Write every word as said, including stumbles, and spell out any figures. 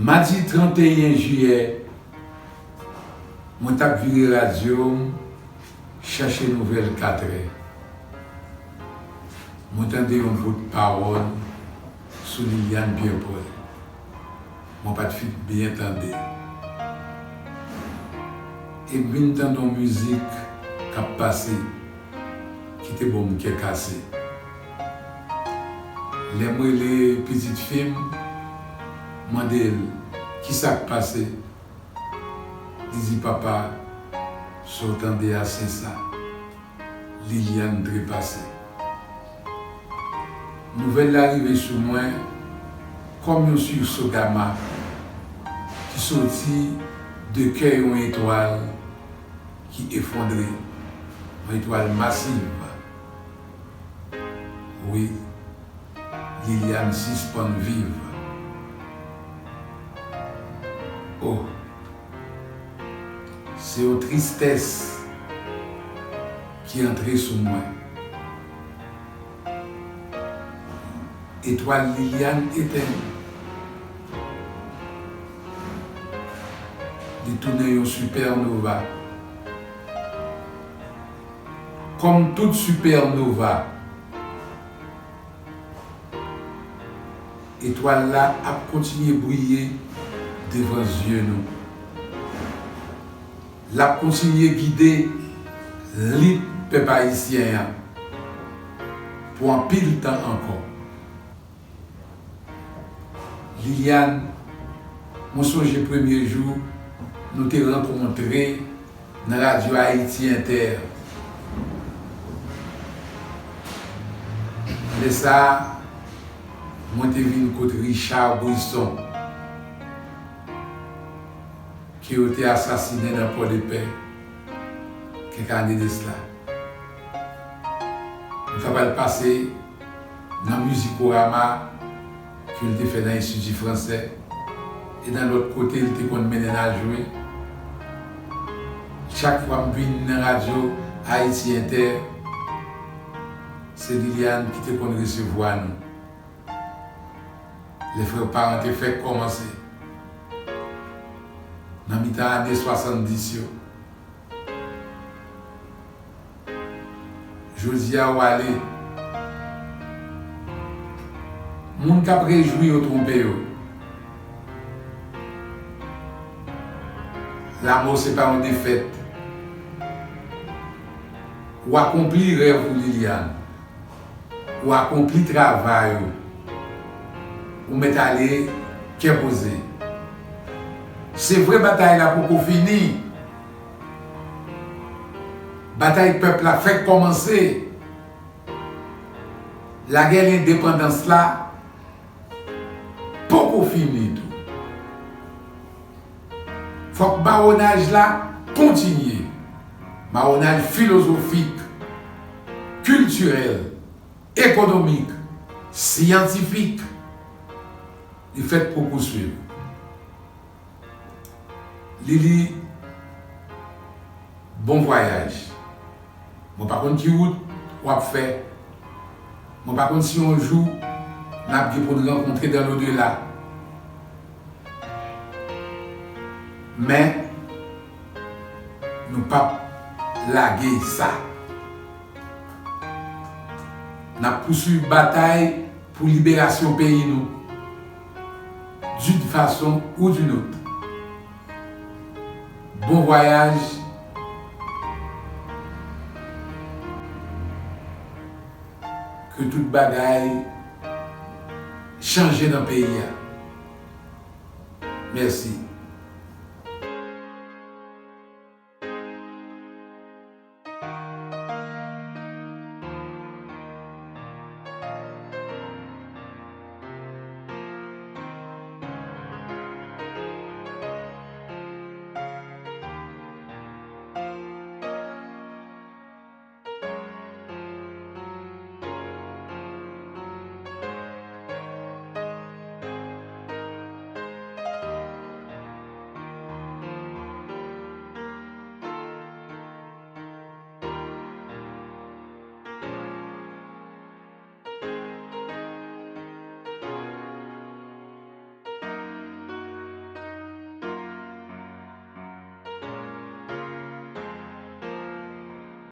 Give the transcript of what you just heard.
Madi tranteyen jiyè, mwen t ap vire radyo m, chache nouvèl katrè. Mwen tande yon bout pawòl sou Liliane Pierre Paul. Mwen pa t fin byen tande. E m vin tande yon mizik k ap pase ki te ban m kè kase. Lè m rele pitit fi m, mande l kisa k pase, li di, "Papa, sa w tande a se sa, Liliane trepase." Nouvèl la rive sou mwen kòm yon sursaut gamma ki soti de kè yon etwal ki efondre, yon etwal masiv. Wi, Liliane sispann viv. Oh, se yon tristès ki antre sou mwen. Etwal Liliane etenn. Li tounen yon sipènova. Kòm tout sipènova, etwal la ap kontinye briye devan zye nou. L ap kontinye gide lit pèp ayisyen an pou anpil tan ankò. Liliane, mwen sonje premye jou nou te rankontre nan radyo Ayiti Entè. Lè sa a, mwen te vin kot Richard Brisson, ke yo te asasinen nan Pòdepè kèk ane de sila. Nou ta pral pase nan Musicorama ke l te fè nan Enstiti Fransè, e nan lòt kote l te konn mennen n al jwe. Chak fwa m vin nan radyo Ayiti Entè, se Liliane ki te konn resevwa nou. Lè Frè Paran te fèk kòmanse, nan mitan ane swasanndis yo, jodi a w ale. Moun k ap rejwi yo twonpe yo. Lanmò se pa yon defèt. Ou akonpli rèv ou, Liliane. Ou akonpli travay ou. Ou mèt ale kè poze. Se vre, batay la poko fini. Batay pèp la fèk kòmanse. Lagè lendepandans la poko fini tou. Fòk mawonaj la kontinye. Mawonaj filozofik, kiltirèl, ekonomik, syantifik, li fèk pou pouswiv. Lili, bon vwayaj. Mwen pa konn ki wout w ap fè. Mwen pa konn si yon jou n ap gen pou n rankontre dans l'au-delà. Men, nou p ap lage sa. N ap pouswiv batay pou liberasyon peyi nou, d'une façon ou d'une autre. Bon vwayaj. Ke tout bagay chanje nan peyi a. Mèsi.